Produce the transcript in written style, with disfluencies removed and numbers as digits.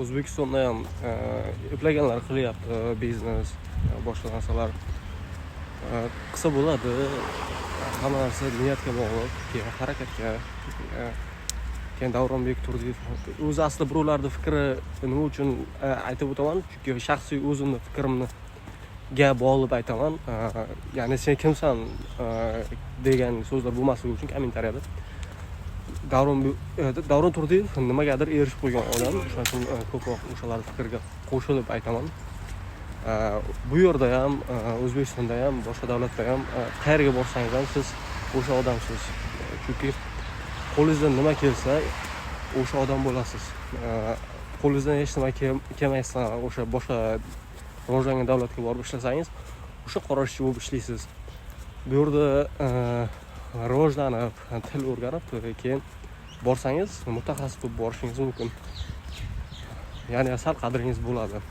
O'zbekistonda ham eplaganlar qilyapti biznes, boshqa narsalar. Qilsa bo'ladi, hamma narsa niyatga bog'liq, keyin harakatga. Keyin Davronbek Turdiyev o'zi asli birovlarni fikri nima uchun aytib o'taman, chunki shaxsiy o'zimni fikrimni ga bog'lab aytaman. Ya'ni sen kimsan degan so'zlar bo'lmasligi uchun kommentariyada. Davron Turdiyev nimagadir erishib qo'ygan odam, o'shaning uchun ko'proq o'shalarni fikriga qo'shilib aytaman. Bu yerda ham, O'zbekistonda ham, boshqa davlatda ham, qayerga borsangiz ham siz o'sha odamsiz, chunki qo'lingizdan nima kelsa, o'sha odam bo'lasiz. Qo'lingizdan hech nima kelmasa, o'sha boshqa rivojlangan davlatga borib ishlasangiz, o'sha qora ishchi bo'lib ishlaysiz. Bu yerda rivojlanib, til o'rganib, keyin borsangiz, mutaxassis bo'lib borishingiz mumkin, ya'ni sal qadringiz bo'ladi.